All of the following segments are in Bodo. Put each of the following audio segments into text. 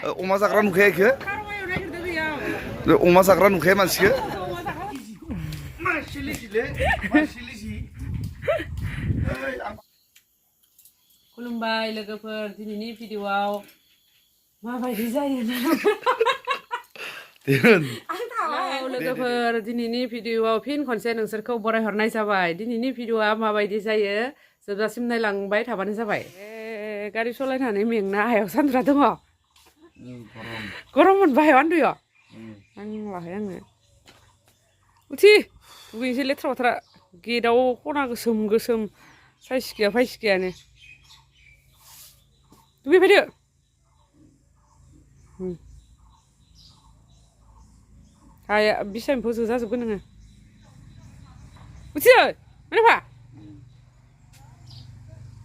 अमा जाग्रा नुखाया इखो अमा जाग्रा नुखाया मानसिखो खुलुमबाय लोगोफोर दिनैनि भिडिअआव माबायदि जायो लोगोफोर दिनैनि भिडिअआव फिन खनसे नोंसोरखौ बरायहरनाय जाबाय दिनैनि भिडिअआ माबायदि जायो जोबजासिम नायलांबाय थाबानो जाबाय गारि सालायनानै मेंना हायाव सानद्रा दङ गरम मोनबाय उन्दुयो आं लाहाय आङो उथि दुगैनोसै लेथ्रा बाथ्रा गेटआव खना गोसोम गोसोम साइस गैया फाइस गैयानो दुगैफैदो हाया बिसानिफ्राय जोजाजोबगोन नोङो उथियो मानोफा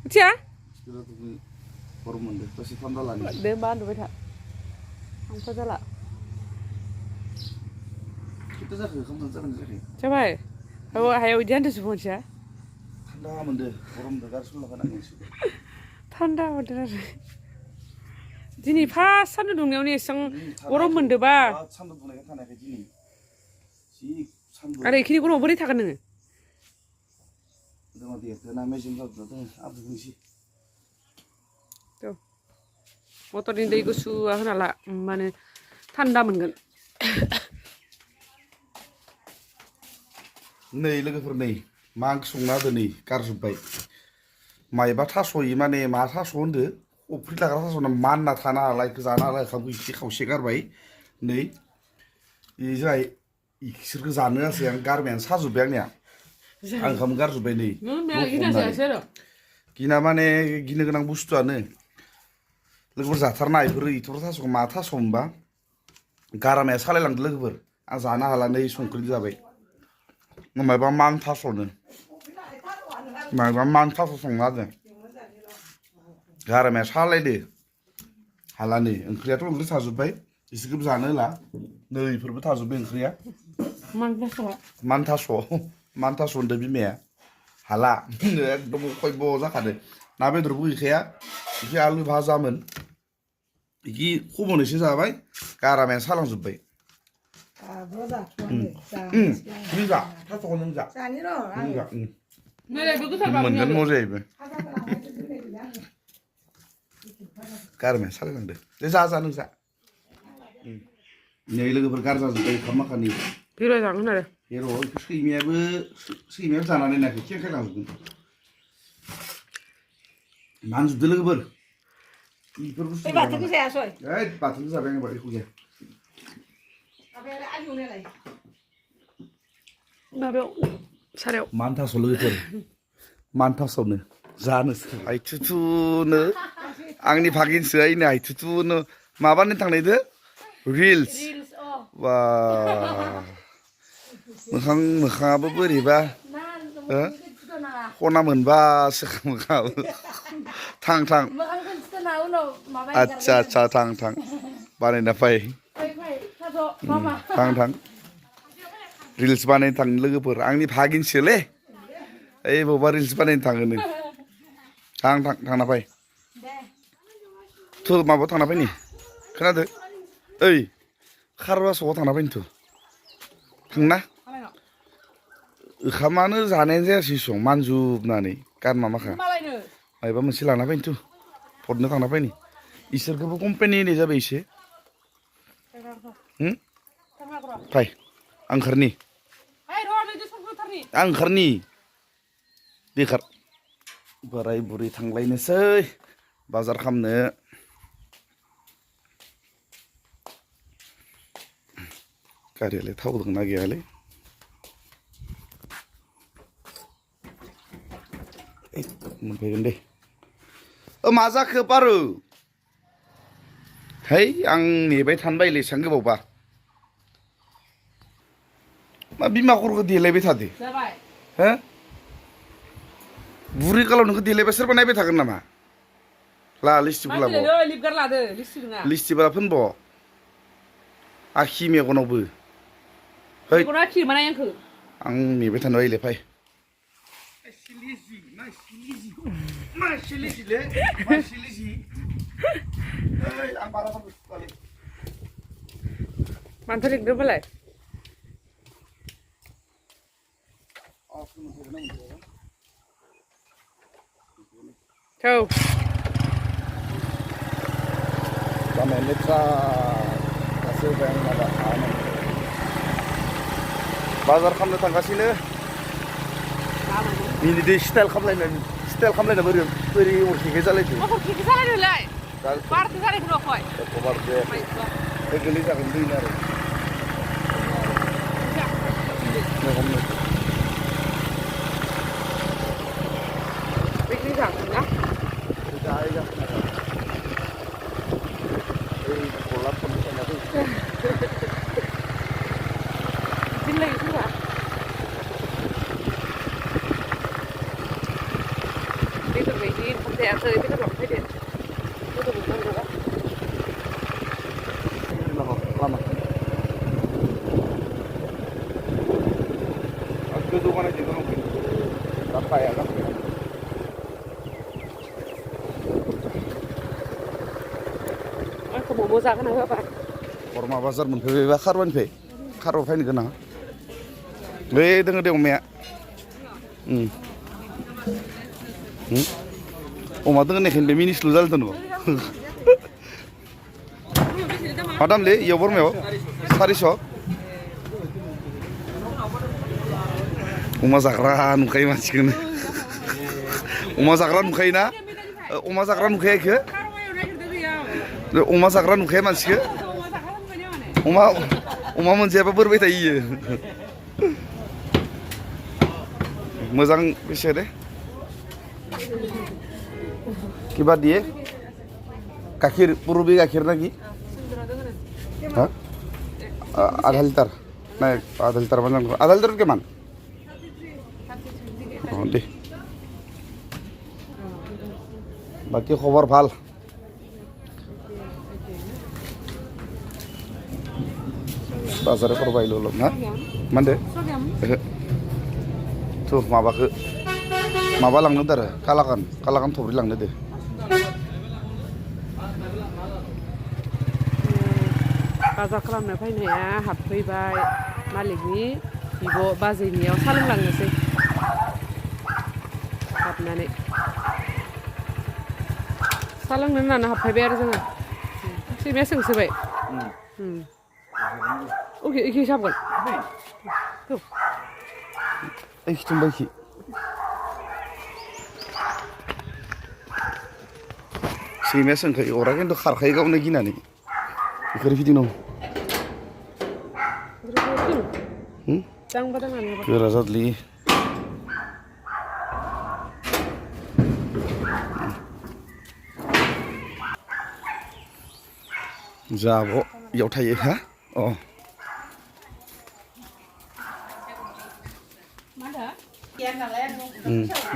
उथिया गरम मोनदों दसे थान्दा लानि दे होमबा उन्दुबाय था आंथ' जाला खैथा जाखो ओंखाम जागोन जायाखै जाबाय हायाव बिदि उन्दुजोबो मानसिया थान्दा मोनदों गरमजों गारि सलायखानांगौ थान्दा मोनदों आरो दिनै फार्स्ट सान्दुं दुंनायावनो एसेबां गरम मोनदोंबा सान्दुं दुंनायखाय थानायाखै दिनै जि सान्दुं आरो इखिनि गरमाव बोरै थागोन नोङो जोंहा देरदोना मेजेम जाजोबना दङ आरो दुगैनोसै मटरनि दै गुसुआ होना ला होमबानो थान्दा मोनगोन नै लोगोफोर नै मा ओंख्रि संना होदो नै गारजोब्बाय मायबा थास'यो माने मा थास' होनदो अफ्रि लाग्रा थास'ना मानना थानो हाला इखौ जानो हाला ओंखामखौ इसे खावसे गारबाय नै इजाय इसोरखौ जानो होआसै आं गारबायानो साजोब्बाय आंनिया आं ओंखाम गारजोब्बाय नै गिना माने गिनो गोनां बुस्थुआनो लोगोफोर जाथारना इफोरो इथर थास'खौ मा थास' मोनबा गारामाया सालायलांदो लोगोफोर आं जानो हाला नै संख्रि जाबाय मायबा मान थास'नो मायबा मान थास' संना होदों गारामाया सालायदो हाला नै ओंख्रियाथ' ओंख्रि थाजोब्बाय इसोरखौबो जानो होला नै इफोरबो थाजोब्बाय ओंख्रिया मान थास' होनदो बिमाया हाला एकदम खयब' जाखादो ना बेदरबो गैखाया इखि आलु भाजामोन इखि खबनैसो जाबाय गारामाया सालांजोब्बाय नों जा थास'खौ नों जा मोनगोन मजायैबो गारामाया सालायलांदो दे जा नों जा नै लोगोफोर गारजाजोब्बाय ओंखाम माखानि बिराय जागोन आरो हेर' इखौ सैमायाबो जानानै नायाखै खेंखाय लांजोबगोन मानजोबदो लोगोफोर इफोर बुस्थु बाथोनखौ जायासै बाथोनखौ जाबाय आं एख' गैया माबायाव सारायाव मान थास' लोगोफोर मान थास'नो जानोसै आइथुथुनो आंनि भागिनसो आइनो आइथुथुनो माबानो थांनायदो रिल्स बा मोखाङाबो बोरैबा खना मोनबासो मोखाङाबो थां आच्छा थां बानायना फै थां रिल्स बानायनो थाङो लोगोफोर आंनि भागिनसोलै ओइ बबावबा रिल्स बानायनो थाङोनो थांना फै थ' माबायाव थांना फैनि खोनादो ओइ खारबासोआव थांना फैनोथ' थांना ओंखामानो जानायानो जायासै सं मानजुबनानै गारमा माखा मायबा मोनसे लाना फैनोथ' हरनो थांना फैनि इसोरखौबो कम्पानि होनाय जाबाय एसे फै आं ओंखारनि बेखार बोराय बुरै थांलायनोसै बाजार खालामनो गारियालाय थाव दंना गैयालै मोनफैगोन दे मा जाखो पारु है आं नेबाय थानो बायोलै एसेबां गोबावबा मा बिमा खर'खौ देलायबाय थादो हो बुरै गालाव नोंखौ देलायबा सोरबा नायबाय थागोन नामा ला लिस्टिक लिस्टिकआ फोनब' आखि मेगनावबो आं नेबाय थानो बायोलै फै आं बारा थांबाय मानोथो लिंदों होनबालाय थौ लामाया लेथ्रा गासै बेंक माबा बाजार खालामनो थांगासिनो मिनिदो स्टाइल खालामलायना बोरै अरखेखे जालायदो मा हरखेखे जालायदोलाय बारदो जानायखौ नुवाखै खबर दे बे गोलै जागोन दैनो आरो हमनो बिदि जागोन ना जाय जागोन आरो बै गलाब फुलनि साइना दै बिदिनो लायो बेदर बायदि ओंखाम जायाखै बेदर लांफैदो बेदर मोननांगौबा लामा गोजौ बानायदों दंफै दा थाया गाखोया आंखौ मम' जागोन ना होआबा बरमा बाजार मोनफैबायबा खारबानिफ्राय खारबा फैनो गोनां बै दोङो दे अमाया अमा दोङो होननायखायनो बे मिनिस्लु जादों न'आव मा दामलै इयाव बरमायाव 400 अमा जाग्रा नुखायो मानसिखौनो अमा जाग्रा नुखायोना अमा जाग्रा नुखाया इखो अमा जाग्रा नुखाया मानसिखौ अमा मोनजायाबा बोरबाय थायो इयो मोजां बेसे दे किबा दिए गाखिर पुरबी गाखिर ना की हाँ आधा लिटार नहीं आधा लिटार मान आधा लिटार के मान हाँ दे बाकी खबर ভাল बाजाराव करबाय ल' ना मा होनदो थु माबाखौ माबा लांनो आरो कालाकान थब्रै लांनो दे बाजार खालामनो फैनाया हाबफैबाय मालिकनि बिब' बाजैनियाव सा लोंलांनोसै हाबनानै सा लोंनो होननानै हाबफैबाय आरो जोङो सैमाया सोंसोबाय अके एखे साबगोन खिथुमबायखि सैमाया सोंखायो अरा खिन्थु खारखायो गावनो गिनानै बेखौ फिदिंनांगौ गोरा जादोलै जाब' इयाव थायो हा अ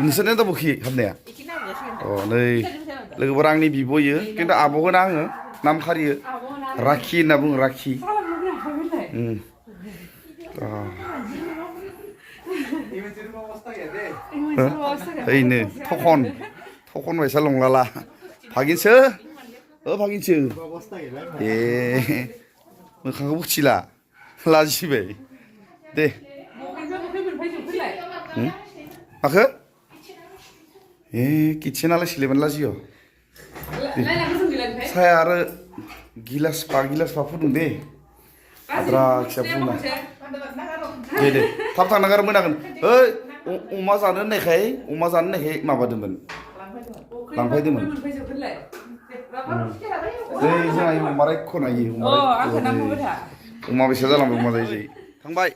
नोंसोरनो दा बखि हाबनाया अ नै लोगोफोर आंनि बिब'यो खिन्थु आब'खौनो आङो नाम खारियो राखि होनना बुङो राखि ओइनो थखन बायसा लंलाला भागिनसो भागिनसो ए मोखांखौ बुखिला लाजिबाय दे माखो ए किटसेनालाय सिलायबानो लाजियो साया आरो गिलास बा फुदुं दे आद्रा खिया फुदुंना दे थाब थांनांगौ आरो मोनागोन ओइ अमा जानो होननायखाय माबादोंमोन लांफैदोंमोन जोंहा अमा रायख' नायो अमा बेसा जालांबाय अमा जायै थांबाय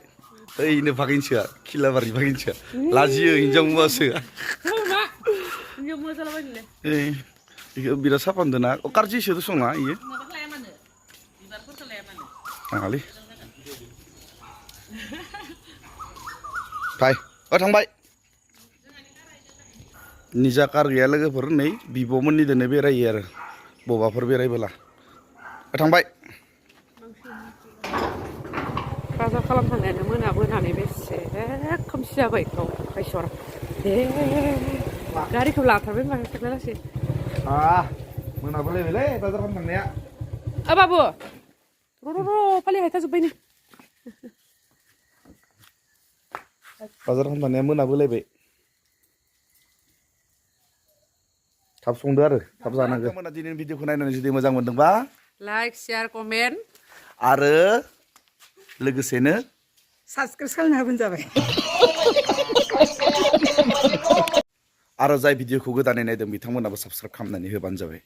ओइनो भागिनसोआ खिलाबारि भागिनसोआ लाजियो हिनजाव मुवासो बेखौ बिराद साफा होनदोंना कारजिसो दसंना इयो थाङालै फाय थांबाय निजा कार गैया लोगोफोर नै बिब'मोननि दोनो बेरायो आरो बबाफोर बेरायबोला थांबाय बाजार खालामखांनायानो मोनाबोनानै बेसे खोमसि जाबाय खायसर गारिखौ लाथारबाय होनबा थांना लासै मोनाबोलायबायलै बाजार खालामनो थांनाया बाबु र' फालि हायथाजोब्बाय नै बाजार खालामनो थांनाया मोनाबोलायबाय थाब संदो आरो थाब जानांगौ मोना दिनैनि भिडिअखौ नायनानै जुदि मोजां मोनदोंबा लाइक शेयार कमेन्ट आरो लोगोसेनो साबसक्राइब खालामना होबानो जाबाय आरो जाय भिडिअखौ गोदानै नायदों बिथांमोनाबो साबसक्राइब खालामनानै होबानो जाबाय